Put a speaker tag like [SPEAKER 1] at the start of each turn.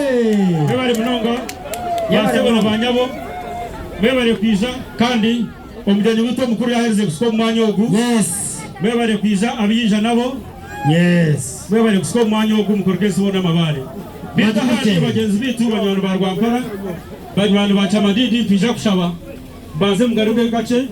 [SPEAKER 1] Mwebare munonga baasebo na baanyabo, mwebare kwija kandi omugyenyi waitu omukuru yaaherize kuhika omu mwanya ogu. Mwebare kwija abaija nabo. Mwebare kuhika omu mwanya ogu mukuruga ensi boona amabaare. Beitu ahandi bagyenzi baitu banywani ba Rwampara, banywani ba Kyamadidi nitwija kushaba mubanze mugaruke kakye.